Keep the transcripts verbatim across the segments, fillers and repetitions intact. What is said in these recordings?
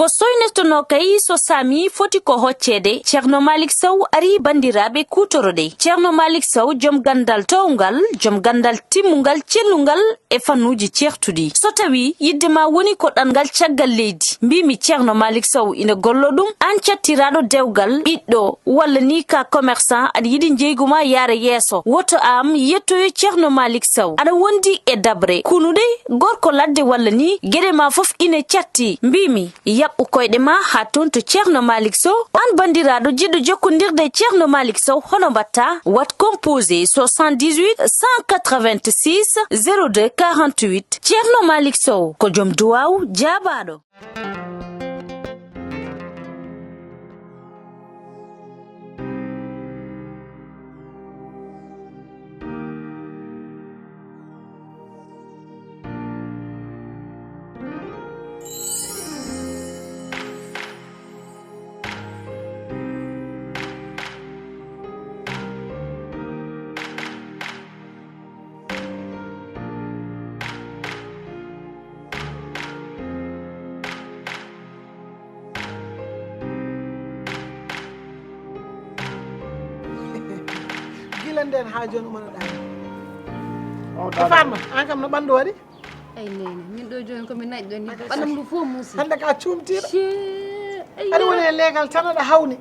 Ko soynetonoo kay so saami foti ko hocceede, Ceerno Maalik Sow arii banndiraaɓe kuutoroɗe. Ceerno Maalik Sow, jom ganndal toowngal, jom ganndal timmungal, cellungal e fannuuji ceertuɗi. So tawii yiɗde ma woni ko ɗanngal caggal leydi, mbiimi Ceerno Maalik Sow ina golloo ɗum, aan cattiraaɗo dewgal, ɓiɗɗo, walla nii ka commerçant, aɗa yiɗi njeygu ma yaara yeeso, woto aan yettoyo Ceerno Maalik Sow. Aɗa wondi e daɓre, kunuɗe, gorko ladde walla nii, geɗe ma fof ina catti, mbiimi, yaɓɓu koyɗe ma haa toon to Ceerno Maalik Sow. Aan banndiraaɗo jiɗɗo jokkondirde e Ceerno Maalik Sow, hono mbaɗtaa? Waɗ composé soixante-dix-huit cent quatre-vingt-six zéro deux quarante-huit. Ceerno Maalik Sow ko jom duwaaw jaabaaɗo. Gila nden haa jooni umana ɗaani. Ko Fatma, aan kam no ɓanndu waɗi? Ay, neene, min ɗo jooni ko mi naƴɗo ni. Ɓanndu ndu fof muusi. Hannde ka cuumtiiɗo. Cee, ay, aɗa woni e leegal tan aɗa hawni.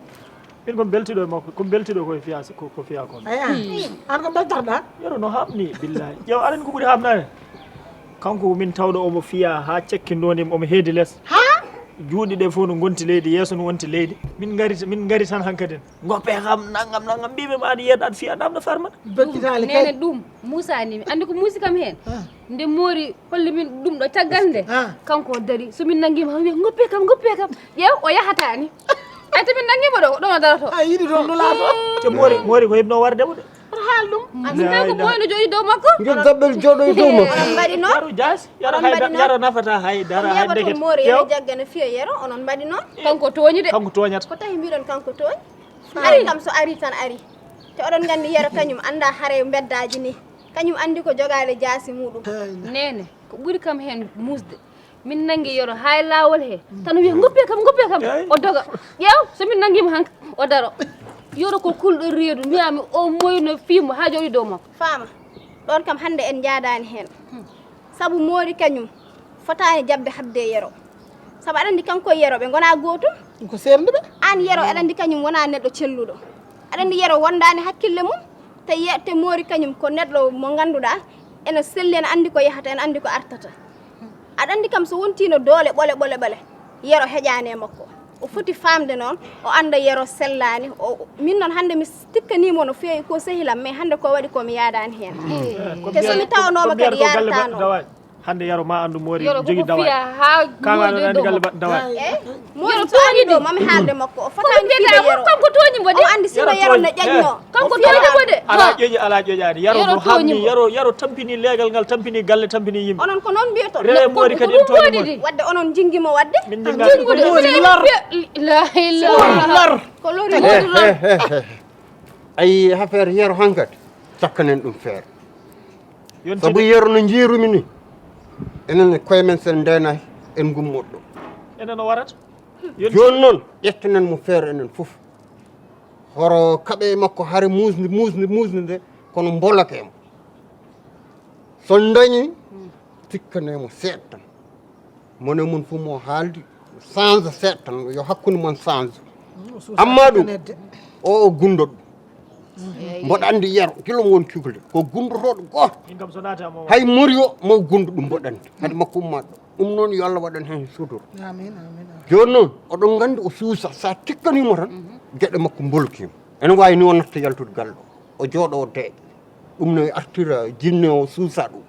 Min ko mi beltiɗo e makko, ko mi beltiɗo ko e fiya, ko, ko fiya kon. Aya. Aan ko beltorɗaa? Yero no haamni, billahi. Ƴeew, aɗa anndi ko ɓuri haamnaade? Kanko ko min tawɗo omo fiya haa cekki ndoondi omo heedi les. Ha? Juuɗe ɗe fof no ngonti leydi, yeeso no wonti leydi. Min ngari, min ngari tan hankadin. Ngoppe kam, nangam, nangam. Mbiimi ma aɗa yiya, aɗa fiya, ɗam no farma. Bekkitaali kay. Neene ɗum, muusaani mi. Anndi ko muusi kam heen? Ah. Nde moori holli min ɗum ɗo caggal nde. Ah. Kanko o dari. So min nanngiima, o wiya, "Ngoppe kam, ngoppe kam." Ƴeew, o yahataani. Ay, to min nanngiima ɗo, ɗo o darotoo. A yiɗi toon nulaaɗo. Te moori, moori ko heɓno warde mo de. Aɗa haal ɗum. An sinta ko moyno jooɗi dow makko. Ngel dabbel jooɗo e dow makko. Onon mbaɗi noon. Yaro jaas, yaro Onon hay mbaɗi da-, noon. Yaro nafata hay dara, Onon hay yiyata ndeke. Toon moori ene jagga ene fiya yero, onon mbaɗi noon. Kanko tooñi de. Kanko tooñata. Ko tawi mbiɗon kanko tooñi? Ari kam so ari tan ari. Te oɗon nganndi yero kañum annda hare mbeddaaji ni. Kañum anndi ko jogaade jaasi muɗum. Neene, ko ɓuri kam heen muusde. Min nanngi yero haa e laawol he. Tan o wiya, "Ngoppe kam, ngoppe kam." Eey. O doga. Ƴeew, so min nanngiima hanka, o daro. Yero ko kulɗo reedu, mbiyaami o moyno fii mo haa jooɗi dow makko. Faama, ɗoon kam hannde en njaadaani heen. Sabu moori kañum fotaani jaɓde haɓde e yero. Sabu aɗa anndi kanko e yero ɓe ngonaa gootum. Ko seernduɓe. Aan yero aɗa anndi kañum wonaa neɗɗo celluɗo. Aɗa anndi yero wondaani hakkille mum. Te ye-, te moori kañum ko neɗɗo mo ngannduɗaa ene selli, ene anndi ko yahata, ene anndi ko artata. Aɗa anndi kam so wontiino doole ɓole, ɓole, ɓole, yero heƴaani e makko. O foti faamde noon, o annda yero sellaani. O, min noon hannde mi tikkaniimo no feewi ko sehilam, mais hannde ko waɗi ko mi yaadaani heen. Te so mi tawanooma kadi yaarata noon. Hannde yaro ma anndu moori Yoro jogi koko dawaaɗi. Fiya haa Kaŋŋa moori ɗon anndi dow galle makko. Baɗɗo dawaaɗi. Eh, moori Yoro so anndi tooñi ɗo, ɗum. Mami haalde makko. O Ko fotaani mbiyata fiide yero. Kanko tooñi mo de. O anndi sino Yero yero tooñi. Ne ƴaƴno. Eh. Kanko O tooñi fiya mo de. Alaa ƴoƴi, alaa ƴoƴaani. Yaro Yero no tooñi haamni, mo. Yero, yero tampini leegal ngal, tampini galle, tampini yimɓe. Onon ko noon mbiyata. Rewe moori kadi en tooñi mo. Wadde onon njingi mo wadde? Min njingaani Jingude ko ɗum. Moori lor. La ilaha illallah. Lor. Ko lori. Moori lor. Ayi, affaire yero hankadi. Cakkanen ɗum feere. Sabu yero no njiirumi ni, enen e koye men sen ndeenaaki, en ngummoto ɗo. Enen o warata. Jooni noon, ƴettenen mo feere enen fof. Horo kaɓe makko hare muusde, muusde, muusde nde, kono mbolake mo. So dañi, tikkane mo seeɗa tan. Mone mum fof mo haaldi, change seeɗa tan, yo hakkunde mon change. Mm, o suusa Amma ɗum, kanedde. O, o gunndo ɗum. Mboɗo anndi yero, kilo mo won cukalel. Ko gunndotooɗo gooto. Min kam so naati am o Hay mori o, mo gunndo ɗum mboɗo anndi. Hade makko ummaat ɗo. Ɗum noon yo Allah waɗan heen sutur. Amin, amin, amin. Jooni noon, oɗon nganndi o suusa. So a tikkaniimo tan, geɗe makko mbolkiima. Ene waawi ni o natta yaltude galle o. O jooɗo o deeƴa. Ɗum no artira jinne o suusa ɗum.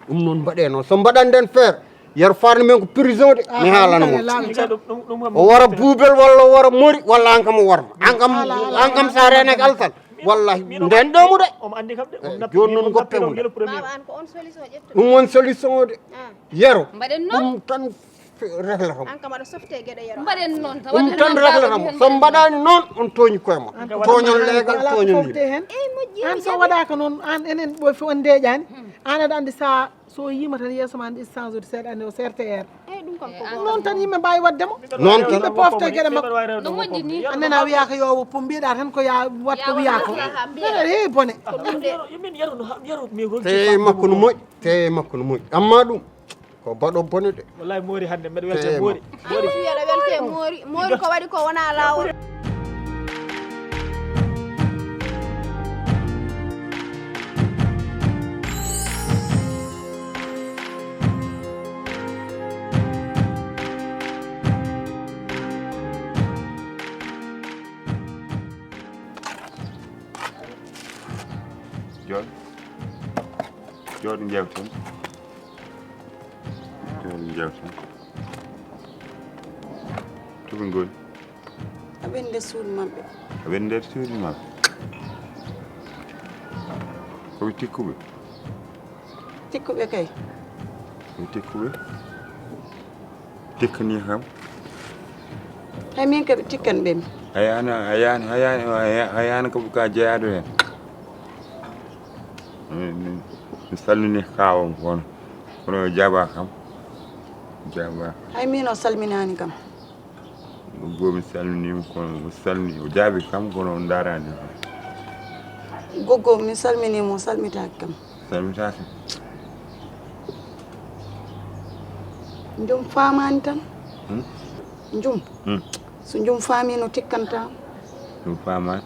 Ɗum noon mbaɗee noon. So mbaɗan nden feere, yero farni men ko prison de. Mi haalana mon. O wara buubel walla o wara mori walla an kam o warma. An kam, an kam sa renake alsan. Wallahi, nden ɗo mu de. Omo anndi kam de. Eh, jooni noon goppe mu de. Baaba an ko on solution ƴettuɗo. Ɗum won solution o de. Ah. Yero. Mbaɗen noon. Ɗum tan reglata mo. An kam aɗa softe geɗe yero. Mbaɗen noon tan. Ɗum tan reglata mo. So mbaɗaani noon, on tooñi koye mon. Tooñon leegal, tooñon yimɓe. Ey, moƴƴi. An so waɗaaka noon, an enen ɓoy fof on ndeeƴaani. An aɗa anndi sa so o yiima tan yeeso ma andi change ude seeɗa andi o C R T R. Eyi ɗum kam ko Noon tan yimɓe mbawi waddemo. Noon tan. Yimɓe pofte gueɗe makko. No moƴƴi ni. Annana wiya ko yo o pom mbiɗa tan ko ya wat ko wiya ko. Nana heewi bone. Te makko no moƴƴi, te makko no moƴƴi. Amma ɗum ko baɗo bone de. Wallahi moori hannde mbeɗa welte moori. Moori. Aɗa welte moori. Moori ko waɗi ko wona laawol. Jooɗ. Jooɗ njewten. Jooɗ njewten. To ɓe ngoni? Aɓe nder suudu maɓɓe. Aɓe nder suudu maɓɓe. Ko ɓe tikkuɓe? Tikkuɓe kay. Ɓe tikkuɓe? Tikkani kam. Hay min kaɓe tikkan ɓe mi. Ayana, ayana, ayana, ayana ko ka jeyaɗo hen. Mi salmini kawam kono kono o jaaba kam. Jaaba. Hay min o salminani kam. Goggo mi salminima kono o salmi o jaabi kam kono o darani kam. Goggo mi salminima o salmitaki kam. Salmitaki. Jom famani tan. Jum. So jum faami no tikkanta. Ɗum faamaani.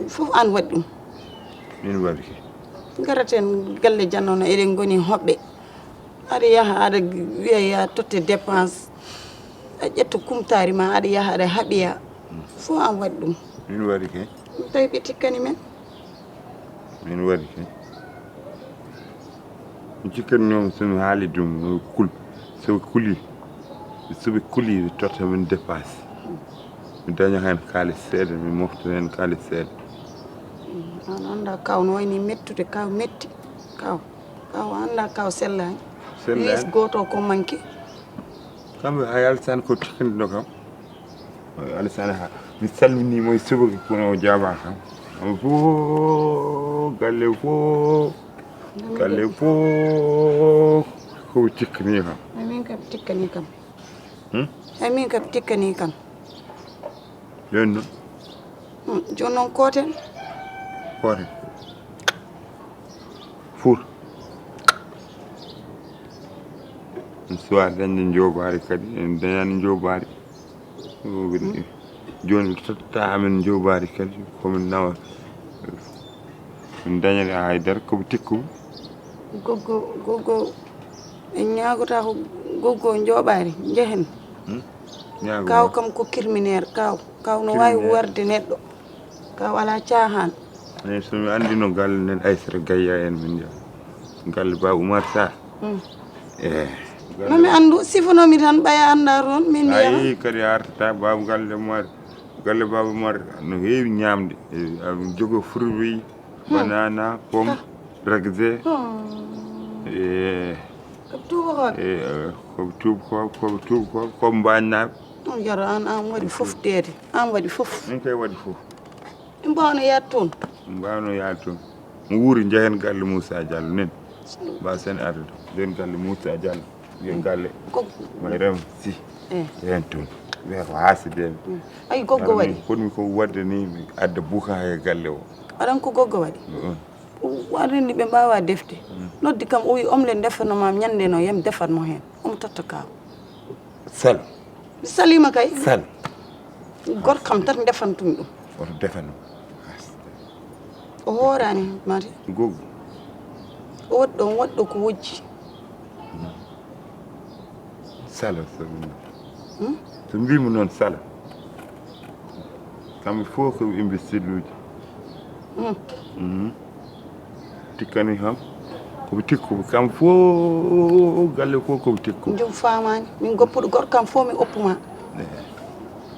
Fof aan waɗi ɗum. Min waɗi ke. Ngaraten galle jannono eɗen ngoni hoɓɓe. Aɗa yaha aɗa wiya ya totte dépense. A ƴetta kumtaari ma aɗa yaha aɗa haɓiya. Fof aan waɗi ɗum. Min waɗi ke. Ɗum tawi ɓe tikkani men. Min waɗi ke. Mi cikkannooma so mi haali ɗum kul so ɓe kuli so ɓe kuli ɓe totta min dépense mi daña heen kaalis seeɗa mi mofta heen kaalis seeɗa. An annda kaw no wayni mettude kaw metti kaw kaw annda kaw sellaani. Sellaani gooto ko manki. Kamɓe hay alsaan ko tikkandino kam. Alassane ha mi salminimo e subaka kono o jaabaka kam. Kamɓe fof galle fof galle fof ko tikkani kam. Amin kam tikkani kam. Amin kam tikkani kam. Joni noon. Joni noon kooten. Kooten. Fuur. Mi suwa dañde njobaari kadi en dañani njobaari. Joni totta amen njobaari kadi komin nawa min dañani haydara koɓe tikkuɓe. Goggo goggo en ñaagota ko goggo njobaari njehen. Kaw kam ko kirmineer kaw kaw no waawi warde neɗɗo. Kaw alaa caahaan. Eyi so mi anndino galle nden Aysata Gayya en min njaha galle ba Oumar Sarr. Eyi. Mami anndu sifonomi tan ɓaya annda toon min njaha. Ayi kadi artata baaba galle Oumar galle baaba Oumar no heewi ñaamde. Jogo fruit banana pomme ragde. Eyi. Ko tuubakooɓe. Ko tuubakooɓe ko tuubakooɓe ko mbañnaaɓe. Yaro an an waɗi fof deede an waɗi fof. Min kay waɗi fof. Ɓe mbawno yaade toon. Ɓe mbawno yaade toon. Mo wuuri njehen galle Moussa Diallo nen. Mbasen arde nden galle Moussa Diallo. Nden galle. Mayrem si. Ehen toon. Wiya ko haasideɓe. Ayi goggo waɗi. Koɗmi ko wadde ni mi adda buka he galle o. Aɗan ko goggo waɗi. Waɗani ɓe mbawa defde. Noddi kam o wi omle ndefanoma ñande no yam defatmo hen. Omo totta kaw. Sal. Mi salima kay. Sal. Gorkam tan ndefantumi ɗum. Oto defano. O hoorani mari. Gogo. O waɗɗo on waɗɗo ko wojji. Sala so. Hmm? So mbimi noon sala. Kamɓe fof ko imbecile uji. Hmm. Mhm. Tikkani kam koɓe tikkuɓe kam fof galle fof koɓe tikkuɓe. Jom famani min goppuɗo gorko kam fof mi oppuma.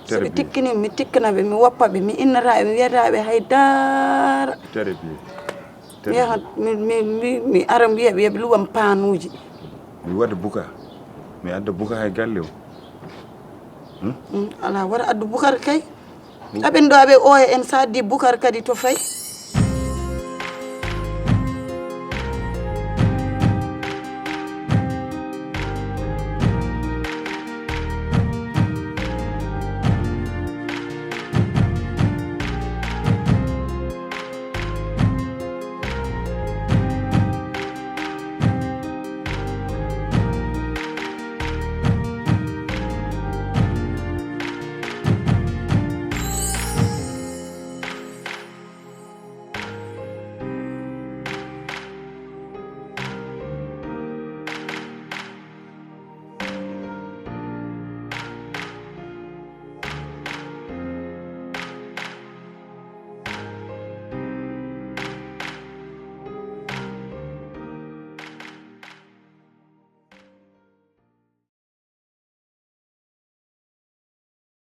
So ɓe tikkini mi tikkana ɓe mi woppa ɓe mi innata ɓe mi wiyata ɓe hay dara. Tere bi. Mi yaha mi ara mi wiya ɓe yoɓe luɓam panuji. Mi waɗa buka mi adda buka hay galle o. Ala wara addu bukar kay. Aɓen ɗo aɓe oya en sa addi bukar kadi to fay.